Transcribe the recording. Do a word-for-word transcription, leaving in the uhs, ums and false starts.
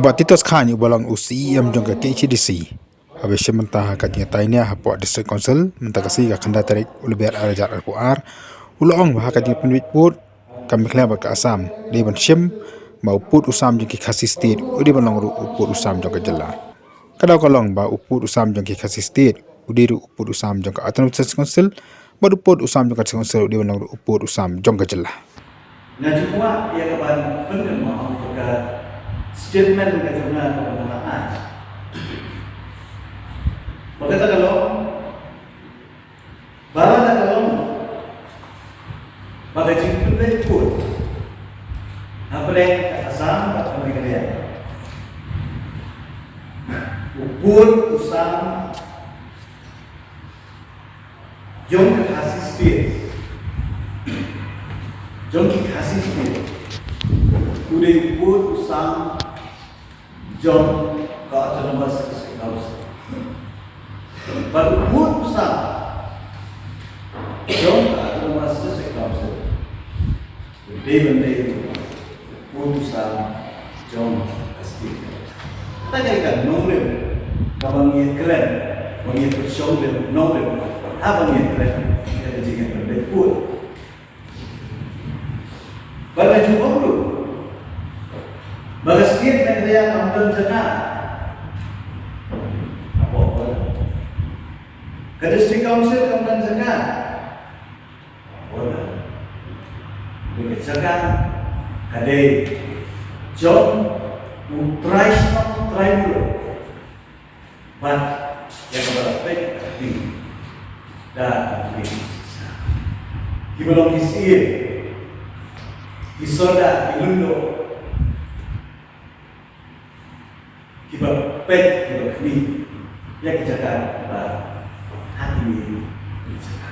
Bah Titos Chyne uba long u C E M jong ka K H A D C, haba shim bynta ha ka jingïatai nia hapoh District Council mynta ka sngi ka khyndai tarik u Lber ar hajar arphew ar, u la ong ba ha ka jingpynbeit vote ka Meghalaya bad ka Assam dei ban shim ba u pud u sam jong ki Khasi State u dei ban long ruh u pud u sam jong ka jylla. Ka daw ka long ba u pud u sam jong ki Khasi State u dei ruh u pud u sam jong ka Autonomous District Council bad u pud u sam jong ka District Council u dei ban long ruh u pud u sam jong ka jylla. Nga ju kwah ïa ka ban pynkynmaw ka statement ka jong nga kaba nga la ai. Ba kata ka long, ba kata ka long, ba ka jingpynbeit pud hapdeng ka Assam bad ka Meghalaya, u pud u sam jong ka Khasi State, jong ki Khasi State, u dei u pud u sam jong ka Autonomous District Council. Bad u pud u sam jong ka Autonomous District Council u dei ban dei u pud u sam jong ka state. Kata ka dei ka nongrim kaba ngi ïakren, ba ngi pynshong rim nongrim haba ngi ïakren ïa ka jingïapynbeit pud. Bad nga ju ong ruh ba ka state Meghalaya kam don jaka hapoh border. Ka District Council kam don jaka hapoh border. Ka jaka ka dei jong u trai shnong, trai muluk. Bad ïa kaba la peit ha khmih da ki briew kiba long ki syiem, ki sordar, ki lyngdoh, kiba peit, kiba khmih ïa ki jaka kiba ha khmih, ki jaka